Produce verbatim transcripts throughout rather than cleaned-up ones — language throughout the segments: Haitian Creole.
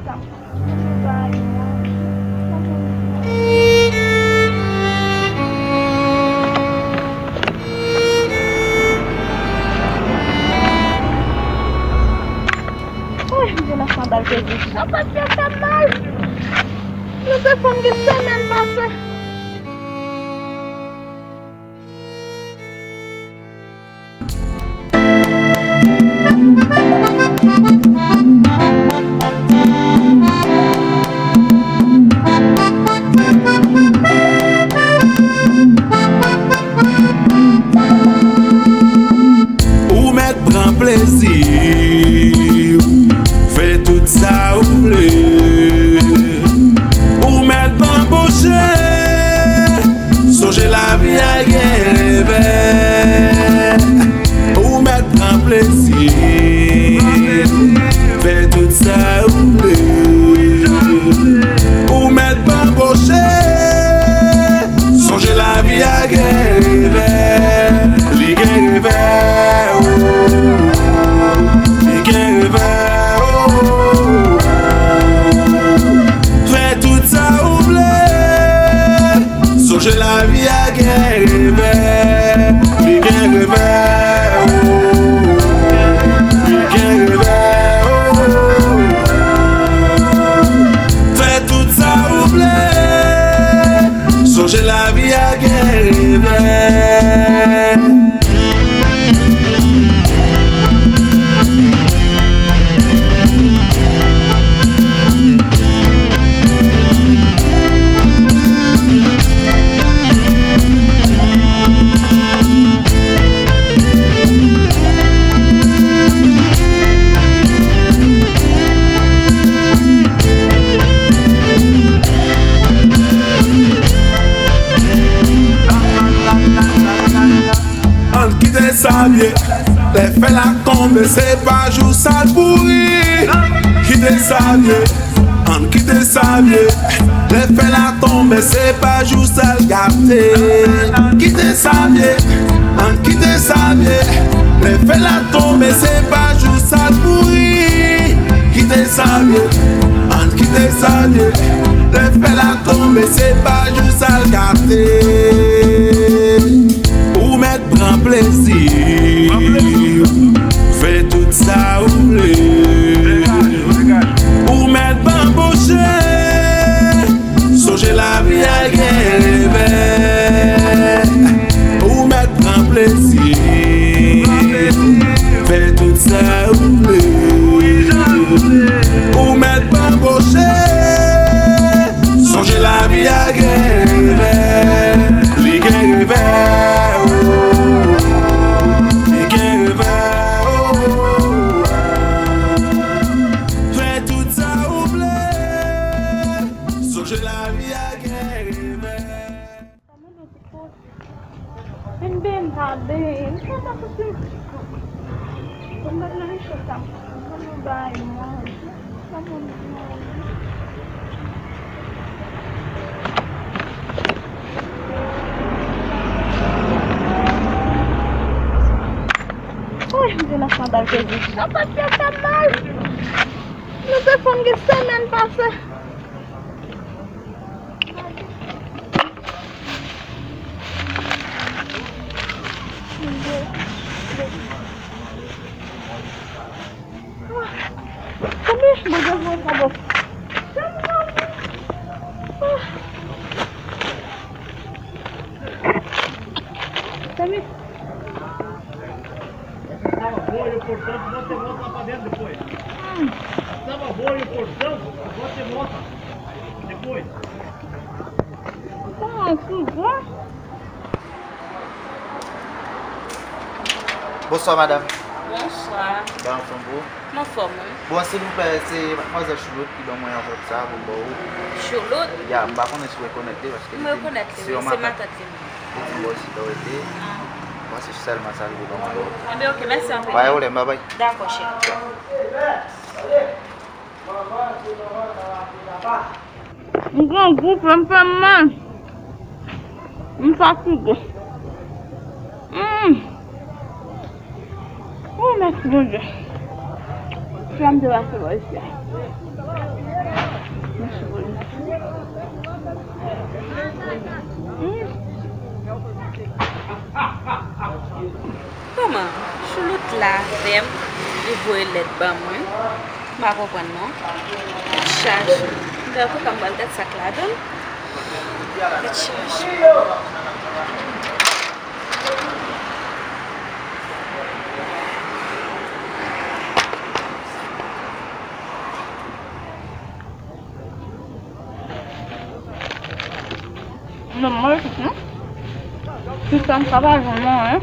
Ay, m te nan sandal pèdi. Sa pa t fè sa mal. Nou te konn gen semèn pase. Ou mèt pran plezi w, fè tout sa ou vle. Ou mèt banboche, sonje lavi a gen revè. Ou mèt pran plezi, fè tout sa ou vle. Ou mèt banboche, sonje lavi a gen revè. Li gen revè, oh. Li gen revè, oh. Fè tout sa ou vle. Sonje lavi a gen revè, li gen revè, oh. Li gen revè, oh. Fè tout sa ou vle. Sonje lavi a gen revè. Ann kite sa vye. Lè fè la tonbe, se pa jou sa l pouri. Kite sa vye. Ann kite sa vye. Lè fè la tonbe, se pa jou sa l gate. Kite sa vye. Ann kite sa vye. Lè fè la tonbe, se pa jou sa l pouri. Kite sa vye. Ann kite sa vye. Lè fè la tonbe, se pa jou sa l gate. Ou mèt pran plezi w, fè tout sa ou vle. Ou mèt banboche, sonje lavi a gen revè. Ou mèt pran plezi, fè tout sa ou vle. Ou mèt banboche, sonje lavi a gen revè. Li gen revè, oh. Li gen revè, oh. Fè tout sa ou vle. Sonje lavi a gen revè. Vin benyen, m pa benyen. M pa ta soti m. Pou m bat nan michel sa. Pou nou bay manje. Sa pou nou manje. Woy, m te nan sandal pèdi. Sa pa t fè sa mal. Nou te konn gen semèn pase. Salut. Estava boa e o portanto você volta lá pra dentro depois. Estava boa e o portanto você volta depois. Ah, que bom. Bonswa, madanm. Bonswa. Ba anfòm pou ou? M anfòm, wi. Bon, silvouplè, se madmwazèl Choulout ki ban mwen anvlòp sa a pou m ba w. Choulout? Ya, m pa konnen si w rekonèt li, paske li di m se yon matant. M rekonèt li, wi, se matant li menm. Li di m ba w si w rete. Ah. Bon, se sèlman sa li te ban mwen anvlòp. Enben, oke, mèsi anpil. Pa gen pwoblèm, babay. Dakò, cheri. M grangou, fè m fè m mal. M fatige. Mm. Oh, mèsi Bondye. Fè m te pase bò isi a. Lavè m, li voye lèt ban mwen. M pa konprann non. Tèt chaje. M tankou kòm pral tèt sak ladan l. Tèt chaje. Non, mwen, non. Ti sa m ka pa janm manyen.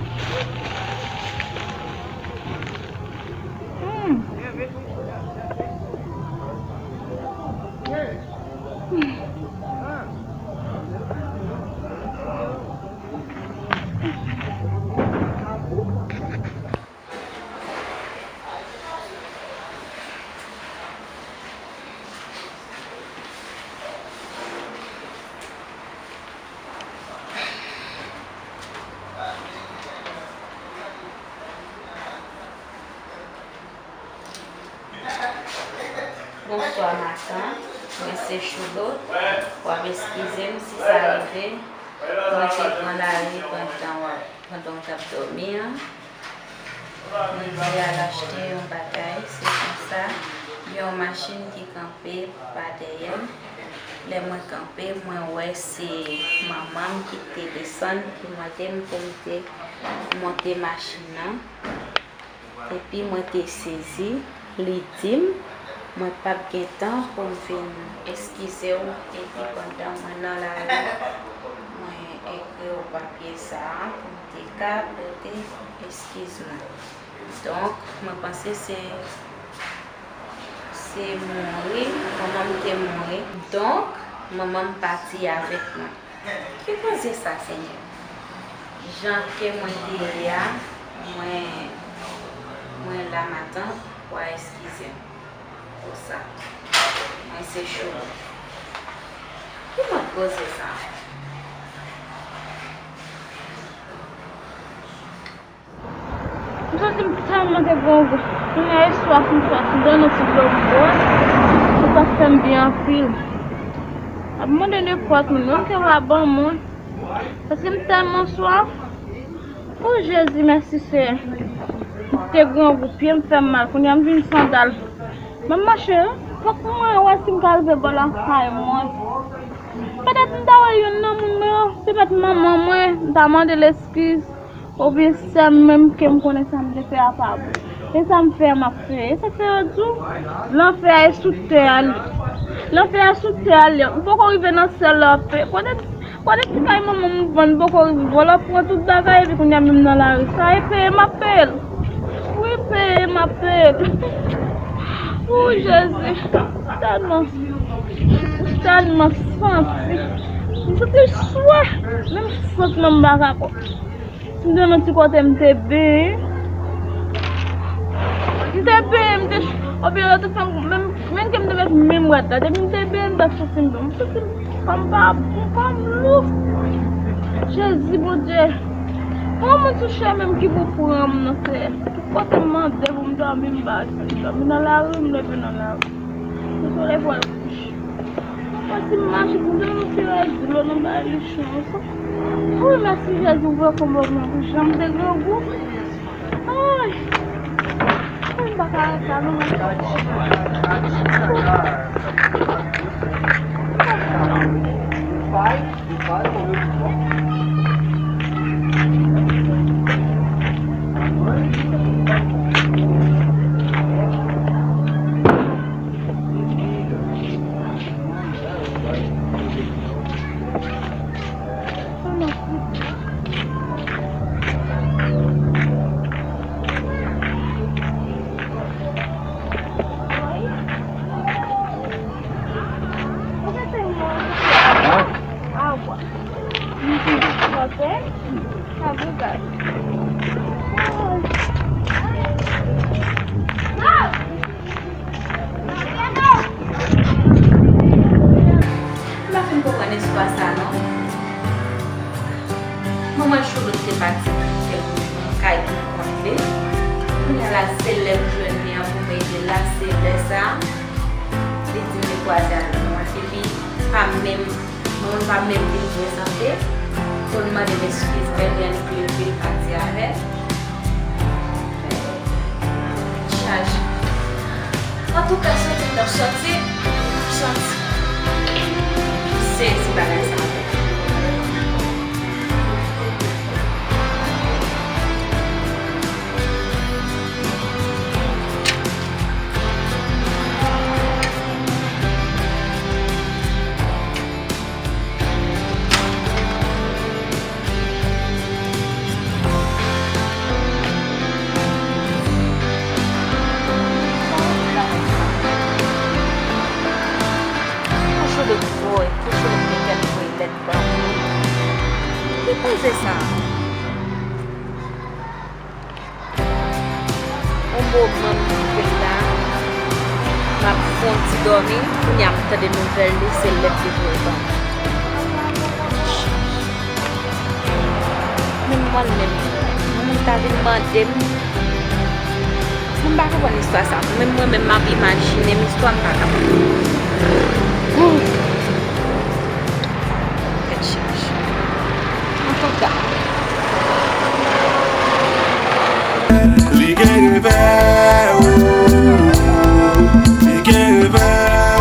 Hmm. Bonswa matant, mwen se Choulout. W ap eskize m si sa rive. Mwen te pran lari pandan w ap, pandan w t ap dòmi an. Mwen te al achte yon bagay, se konsa, gen yon machin ki kanpe pa dèyè m. Lè mwen kanpe, mwen wè se manman m ki te desann, ki mande m pou m te monte machin nan. Epi mwen te sezi, li di m, mwen p ap gen tan pou m vin eskize w, epi pandan mwen nan lari, mwen ekri w papye sa a pou m te ka pote eskiz mwen. Donk, mwen panse se, se mouri, manman m te mouri. Donk, manman m pati avèk mwen. Ki koze sa, Senyè? Jan ke mwen te ye a, mwen, mwen la matant, w a eskize m pou sa. Mwen se Choulout. Ki mòd koze sa? M santi m tèlman te gen yon gou. Kounye a, e swaf m swaf, m te nan ti dlo m bwè. Se sa k fè m byen anpil. Ap mande nenpòt moun, yo ke w a ban mwen. Paske m tèlman swaf. O Jezi, mèsi Seyè. M te grangou, pye m fè m mal, kounye a m vin sandal. M ap mache, fòk mwen wè si m ka rive bò lakay mwen. Petèt m ta wè youn nan moun mwen yo, petèt manman mwen, m ta mande l eskiz. Oubyen sè m menm ke m konnen sa m te fè a pa bon. E sa m fè a m ap peye. E sa k fè yo di w, lanfè a e sou tè a l ye. Lanfè a sou tè a l ye. Ou poko rive nan syèl la w ap peye. Konnen, konnen ti kay manman m ou vann poko rive. Vòlò pran tout bagay epi kounye a menm nan lari. Sa e peye m ap peye l. Wi, peye m ap peye l. O Jezi, m tèlman, m tèlman santi. M santi swè. Menm sant nan m pa ka pran. M te nan ti kote m te benyen. M te benyen, m te ch-, oubyen yo te fè m, menm, menm ke m te met menm rad la. Depi m te benyen, m t ap santi m bon. M santi m kò m pa bon, kò m lou. Jezi, Bondye. Yon moun sou chemen m ki pou pran m nan, Seyè. Tout kote m mande pou m dòmi, m pa jwenn dòmi. Nan lari, m leve nan lari. Sou solèy pral kouche. Mwen si m mache pou m jwenn yon ti rès dlo nan bay li chans. Wi, mèsi Jezi, ou voye konbo mwen pou janm te grangou. Ay! Mwen pa ka ret la non, mwen. Agua. Agua. Café. Café. M pa fin konprann istwa sa non. Manman Choulout te pati kite m nan kay pou m konn li. Kounye a la, se lè m jwenn li an pou m ede l la, se lè sa a, li di m li kwaze avèk mwen. Epi, pa menm, manman pa menm vin prezante, pou l mande m eskiz, men li annik leve, l pati avè l. Antouka, soti m t ap soti, m santi m sezi bagay sa a. Kouchoulouk voye, kouchoulouk te fè l voye lèt ban mwen. Ki koze sa? Yon moman m rive la, m ap fè yon ti dòmi, kounye a m tande nouvèl li, se lèt li voye ban mwen. Menm mwen menm, yon moun ta vin mande m, mwen m pa konprann istwa sa. Menm mwen menm, m ap imajine m istwa, m pa kapab. Tèt chaje. Antouka. Li gen revè, oh, li gen revè,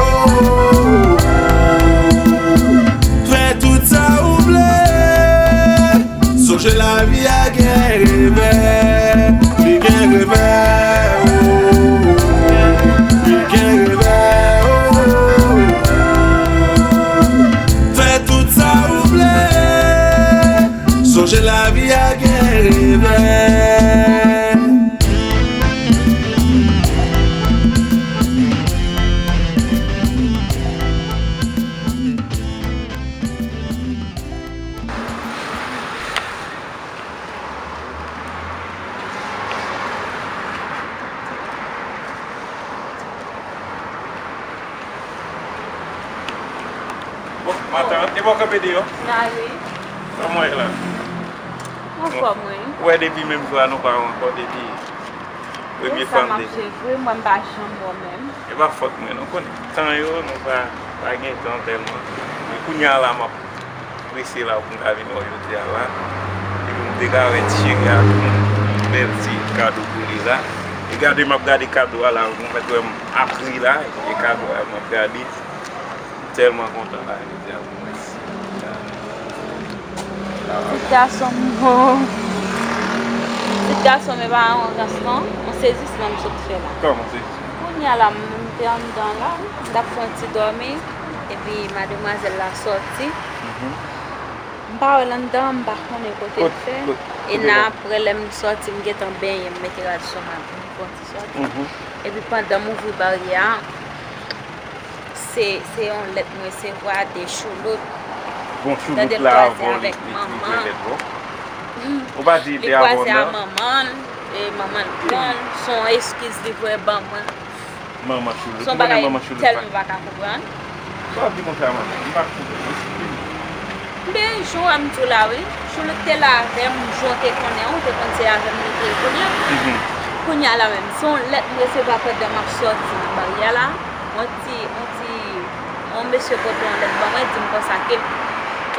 oh. Fè tout sa ou vle. Sonje lavi a gen revè, li gen revè, oh, li gen revè, oh. Fè tout sa ou vle, sonje lavi a gen revè. Bon, matant, e bò kanpe deyò? La wi. Kòman w ye la? Anfòm wi. Ou wè depi menm jou a nou pa wè ankò depi premye fwa m te. Mwen m pa janm wè w menm. E pa fòt mwen non, konnen tan yo, nou pa, pa gen tan tèlman. Men kounye a la, m ap prese la pou m ka vin wè w jodi a la. Epi m te ka wè ti cheri a tou, bèl ti kado pou li la. E gade, m ap gade kado a la, m fèk wè m ap ri la, e kado a m ap gade. M tèlman kontan la jodi a pou mwen. Ti gason m, oh. Ti gason m, e pa yon rans non, yon sezisman m sot fè la. Kòman sezisman? Kounye a la, m te anndan la, m t ap fè yon ti dòmi, epi mademwazèl la sòti. Mhm. M pa wè l anndan, m pa konnen kote l fè. Kot, kot, e kote l nan apre, lè m sòti, m gentan benyen, m mete rad sou mwen, m fè yon ti sòti. Mhm. Epi pandan m ouvri baryè a, se, se yon lèt m resevwa de Choulout. Bon, Choulout la, avè l, li, li, li voye lèt ba w. Ou pa di l te avè w non. Li kwaze a manman l, e manman l pran l, se yon eskiz li voye ban mwen. Manman Choulout. Ou konnen manman Choulout pa. Se yon bagay tèlman m pa ka konprann. Sa w ap di konsa, manman? M pa konprann. Eksplike m. Men, jan m di w la, wi. Choulout te la avè m, jan w te konnen an, ou te konn se avè m li te ye kounye a. Mhm. Kounye a la menm, se yon lèt m resevwa pandan m ap sòti nan baryè la. Yon ti, yon ti, yon mesye pote yon lèt ban mwen, di m konsa ke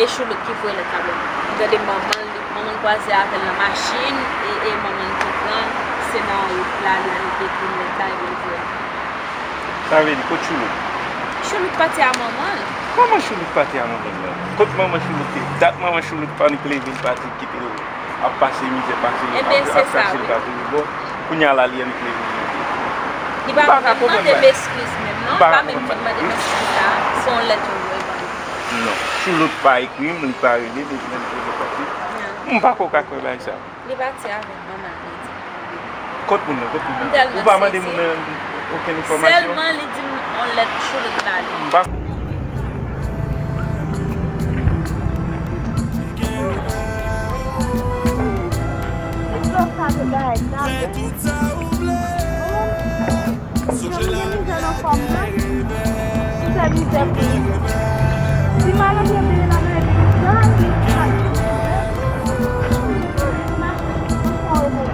e Choulout ki voye lèt la ban mwen. M tande manman l, manman l kwaze avè l nan machin, e, e manman l ki pran l, se nan wout la, li, li ekri lèt la, epi l voye l. Sa vle di, kot Choulout? Choulout pati a manman l. Kòman Choulout pati a manman l? Kot manman Choulout te? Dat manman Choulout pa annik leve, l pati kite l ap pase mizè, pase, ap, ap chache l pa tou bò. Kounye a la, li annik leve, li monte. Li pa, li pa mande m eskiz menm, non. Li pa menm vin mande m eskiz la. Se yon lèt yo voye ban mwen. Non. Choulout pa ekri m, li pa rele m, li menm voye lèt la. Non. M pa ko ka kwè bagay sa. Li pati avèk manman l, li di. Kot moun nan? Kot moun nan? Ou pa mande moun nan okenn enfòmasyon? Sèlman li di m yon lèt Choulout ba li. M pa. Èske w sape bagay sa? Mwen menm mizè nan kò m nan. M fè mizè pou li. Si malandren te vin ap rele m, gade, gade. Mache, ansanm avè m.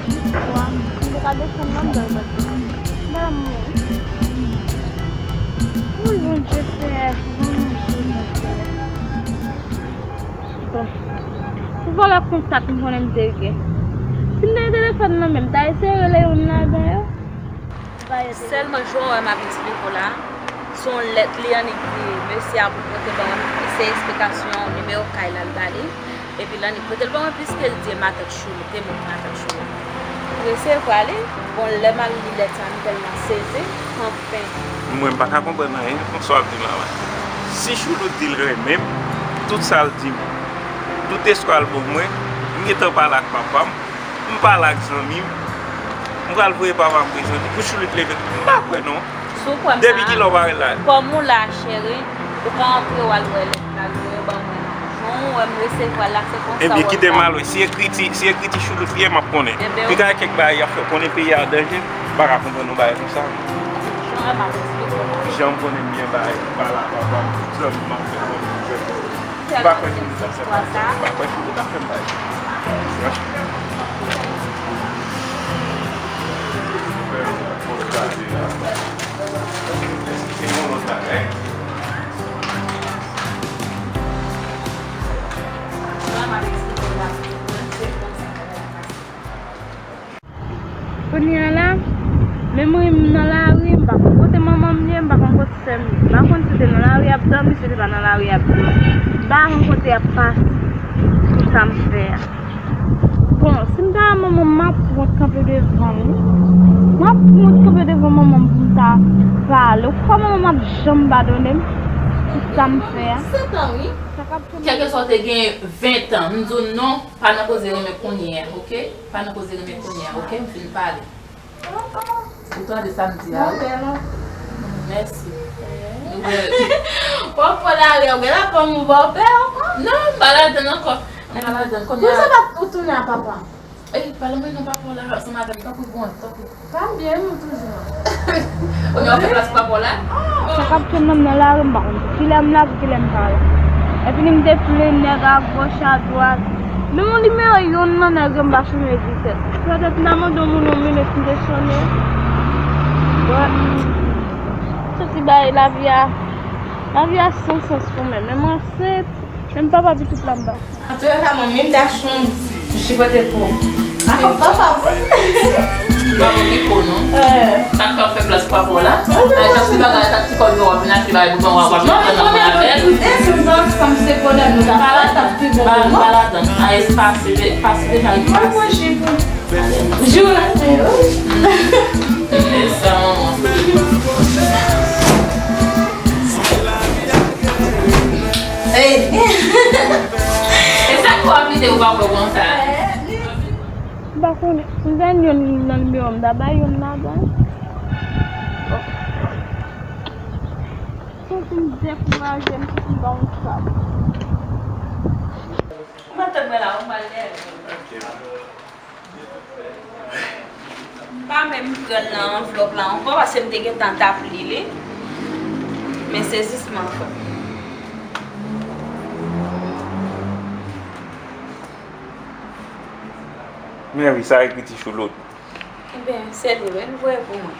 Jistwa, m te ka desann nan dòl, paske m pa mouri. Wi, Bondye, Seyè, Bondye, Bondye. Kontak m konnen m te gen. Si m te gen telefòn nan men m, m ta eseye rele youn ladan yo. Sèlman jan w wè m ap eksplike w la, se yon lèt li annik di mesye a pou l pote ban mwen, se eksplikasyon nimewo kay la l ba li. Epi l annik pote l ban mwen, piske l di e matant Choulout, e mwen matant Choulout. M resevwa li, bon, lè m al li lèt sa, m tèlman sezi, anfen. Mwen, m pa ka konprann anyen nan sa w ap di m la, wi. Si Choulout di l renmen m, tout sa l di m, tout espwa l ban mwen, m gentan pale ak papa m, m pale ak zanmi m, m pral voye papa m prezante pou Choulout leve. M pa kwè non. Si w kwè m la, depi kilè w pa rele la? Kòm ou la, cheri, ou ka antre w al wè lèt la, li yo ban mwen nan. Jan w wè m resevwa l la, se konsa w wè l. Ebyen, kite m al wè. Si ekriti, si ekriti Choulout li ye, m ap konnen. Ebyen, pi ka kèk bagay y ap fè, konnen peyi a an danje, m pa ka konprann yon bagay konsa. Jan w wè m ap eksplike w la. Jan m konnen m byen bagay, m pale ak papa m, tout zanmi m ap fè konnen m jwenn. M pa kwè Choulout ap fè bagay sa. M pa kwè Choulout ap fè bagay sa. Franchman. Fè yon bon bagay. Kounye a la, menm ri m nan lari, m pa konn kote manman m ye, m pa konn kote sè m ye. M pa konn si se nan lari y ap dòmi, si se pa nan lari y ap dòmi. M pa konn kote y ap pase pou sa m fè a. Bon, si m ta manman m, m ap wont kanpe devan l, wi. M ap wont kanpe devan manman m pou m ta pale. Ou kwè manman m ap janm padone m pou sa m fè a? Sèt an, wi. Sa k ap tonbe. Kèlkeswa w te gen ven tan, m di w non, pa nan koze renmen kounye a, oke? Pa nan koze renmen kounye a, oke? M fin pale. Ou tande sa m di a, wi? Mèsi. Pòpò la, ou gen la fòm ou pòpè ankò? Non, m pa ladann ankò. M pa ladann kounye a. Pou sa pa ou tounen a papa? Ey, pa lanmen non, papa w la, ansanm avè m, tanpri, bon, tanpri. Pa byen, nou toujou. Ou gen fè plas papa w la? Sa k ap tonbe nan lari, m pa konn kilè m la, kilè m pa la. Epi li m te plen nèg a gòch, a dwat. Menm yon nimewo yonn nan nèg yo m pa sonje di tèt. Petèt m ta mande yon moun yon minit m te sonnen. But, soti bay lavi a, lavi a san sans pou mwen. Men mwen ansent, menm papa pitit la m pa. Antouka, manmi m ta chonj, m chipote pou. Ako papa pou. Papa ki pou non. Sa k fè w fè plas papa w la? Ay, sa se bagay, sa ti kòb yo w ap vin achte bagay pou ban w ap ap nan avè l. Depi m pa ansanm se pwoblèm nou ta fè, t ap pi bon pou nou. Pa ladann. Ay, espase, espase deja, espase. Jou la te yo. E sa, manman. Ey. E sa k ap pite ou pa pran konsa? M pa konnen. M jwenn youn nan nimewo m ta bay youn ladan. Santi m dekouraje, m santi m pa yon sab. Ou pa tann mwen la, ou mal leve. Pa menm pran l nan anvlòp la ankò, paske m te gentan t ap li li. Men sezisman ankò. Men wi, sa ekriti Choulout. Ebyen, se li menm, voye pou mwen.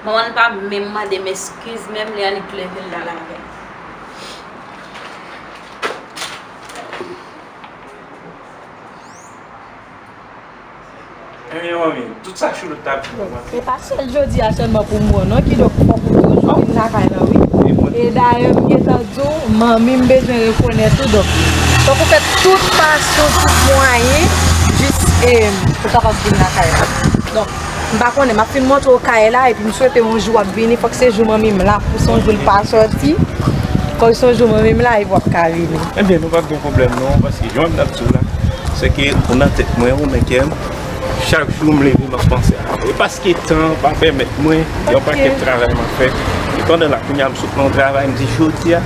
Manman l pa menm mande m eskiz, menm li annik leve l al avè l. Ebyen, manmi, tout sa Choulout t ap di mwen. Se pa sèl jodi a sèlman pou m wè w, non, kidonk fòk ou toujou vin lakay la, wi. E dayè, m gentan di w, manmi m bezwen rekonèt ou, donk, fòk ou fè tout fason, tout mwayen, jis, e, pou w kapab vin lakay la. Donk, m pa konnen, m ap fin montre w kay la, epi m swete yon jou w ap vini, fòk se jou manmi m la, pou se yon jou l pa sòti, fòk se yon jou manmi m la, epi w ap ka vini. Ebyen, nou p ap gen pwoblèm, non, paske jan m t ap di w la, se ke ou nan tèt mwen, ou nan kè m, chak jou m leve, m ap panse a ou. E paske tan pa pèmèt mwen, yon pakèt travay m ap fè. E pandan la, kounye a, m sot nan yon travay, m di, jodi a,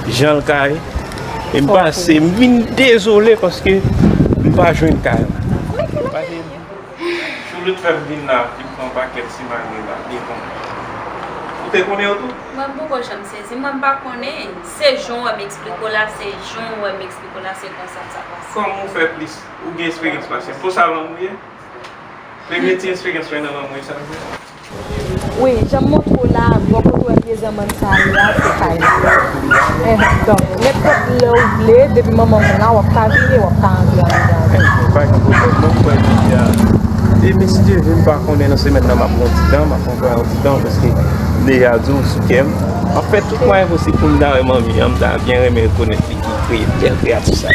jan l ka ye, e m pase, m vin dezole paske m pa jwenn kay la. Choulout fè m vin la, vin pran pakèt simayen la, devan. Ou te konnen yo tou? Mwen, m poko janm sezi. Mwen, m pa konnen. Se jan w wè m eksplike w la, se jan w wè m eksplike w la, se konsa sa pase. Kòman w fè plis? Ou gen esperyans pase m. Pou sa lanmou ye? Premye ti esperyans mwen nan lanmou e sa l ye. Wi, jan m montre w la, bò kote w wè vye zanmann sa a ye a, se kay la. Enhen, donk, nenpòt lè w vle, depi manman m la, w ap ka vini, w ap ka antre andedan avè m. Pa gen pwoblèm, non, m kwè deja. Demen si Dye vle, m pa konnen nan semèn nan, m ap pran yon ti tan, m ap pran yon ti tan, paske m deja di w sou kè m. M ap fè tout mwayen posib pou m ta wè manmi an, m ta byen renmen rekonèt li ki kreye bèl kreyati sa.